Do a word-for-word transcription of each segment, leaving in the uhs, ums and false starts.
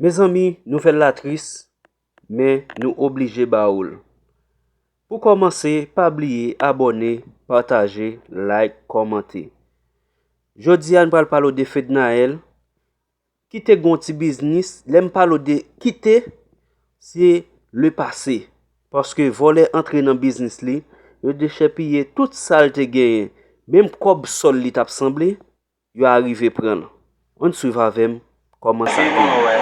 Mezanmi, nouvèl la tris, men nou oblije ba ou l. Pou kòmanse, pa bliye abòne, pataje, like, kòmante. Jodi a, n pral pale w de Fednaelle, ki te gen yon ti biznis. Lè m pale w de kite, se le pase. Paske vòlè antre nan biznis li, yo dechèpiye tout sa l te genyen. Menm kòb sòl li t ap sanble, yo arive pran l. Ann swiv avè m kòman sa te ye.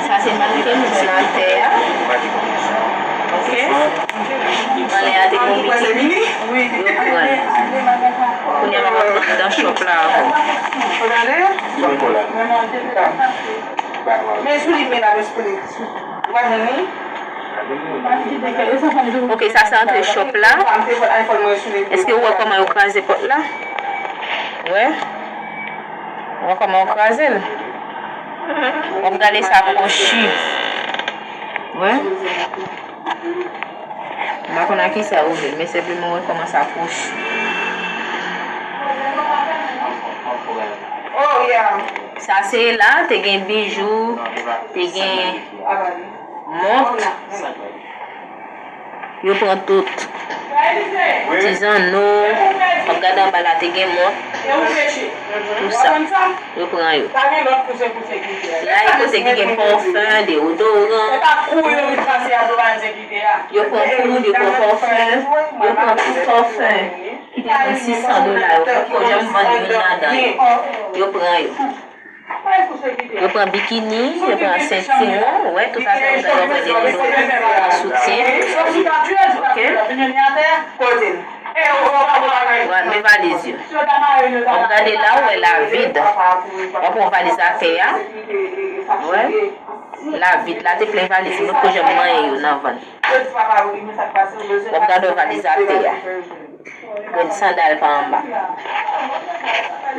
Sa se malke m di nan tè a. Ok. Anlè a te gen yon bikini. Yo pran l. Kounye a m ap antre anndan chòp la ankò. Men sou li men la, men sou li. Ou pa jwenn li? Ok, sa se antre chòp la. Èske w wè kòman yo kraze pòt la? Wè? Ou wè kòman yo kraze l? W ap gade sa kwochi. Wè? M pa konn a kisa yo rele l, men senpleman w wè kòman sa kwochi. Sa se la, te gen bijou, te gen mont. Yo pran tout. Ti zanno, w ap gade anba la, te gen mont. Tout sa, yo pran yo. La, e kote ki gen pòfen, deodoran. Yo pran poud, yo pran pòfen, yo pran tout pòfen ki te vann sis san dola yo. Poko janm vann youn ladan yo. Yo pran yo. Yo pran bikini, yo pran sentiwon, wè, tout afè yo pran, yo pran deodoran, soutyen, ok. Wè, men valiz yo. W ap gade la, w wè la vid. W ap wè valiz atè a. Wè. La vid la te plen valiz, nou poko janm manyen yo nan vann. W ap gade w valiz atè a. Grenn sandal pa anba. Wè,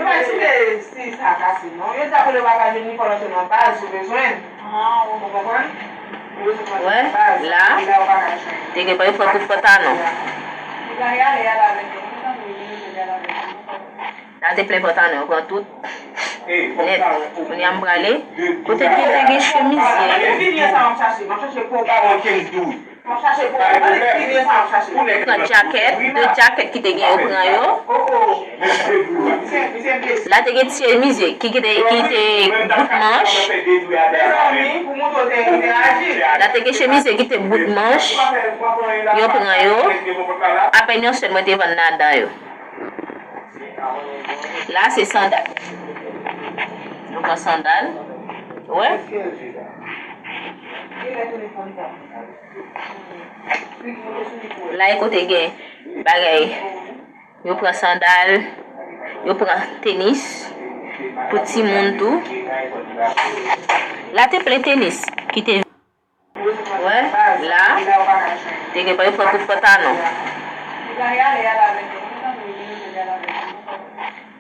la, te gen pa yo pran tout pantalon. La te plen pantalon, yo pran tout. Nèt. Kounye a m prale. Kote ki te gen chemiz ye? Pran djakèt, de djakèt ki te gen, yo pran yo. La te gen chemiz ye ki, ki te, ki te bout manch. La te gen chemiz ye ki te bout manch. Yo pran yo. Apèn yon sèl mwen te vann ladan yo. La, se sandal. Nou pran sandal. Wè. La, e kote gen bagay. Yo pran sandal. Yo pran tenis. Pou timoun tou. La, te plen tenis ki te Wè, la, te gen pa yo pran tout pantalon.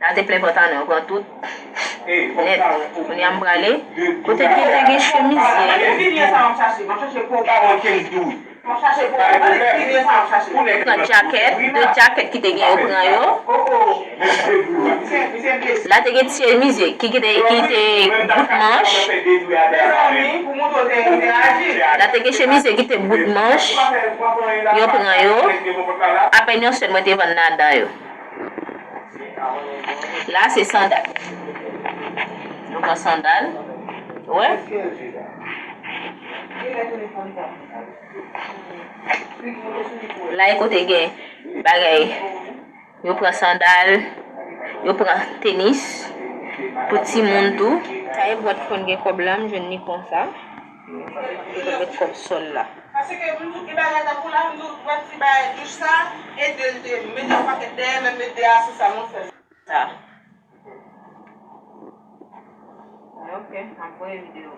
La te plen pantalon, yo pran tout. Nèt. Kounye a m prale. Kote ki te gen chemiz ye? Pran djakèt, de djakèt ki te gen, yo pran yo. La te gen chemiz ye ki, ki te, ki te bout manch. La te gen chemiz ye ki te bout manch. Yo pran yo. Apèn yon sèl mwen te vann ladan yo. La, se sandal. Nou pran sandal. Wè. La, e kote gen bagay. Yo pran sandal, yo pran tenis pou timoun tou. Sa e bwat konn gen kòb la, m jwenn li konsa. Yo met kòb sòl la. Paske m di w ki bagay tankou la, m di w bwat ti bagay douch sa, e de l te mete yon pakèt dèyè, men mete a sou sa, monchè. Sa. Ok, m ap voye videyo.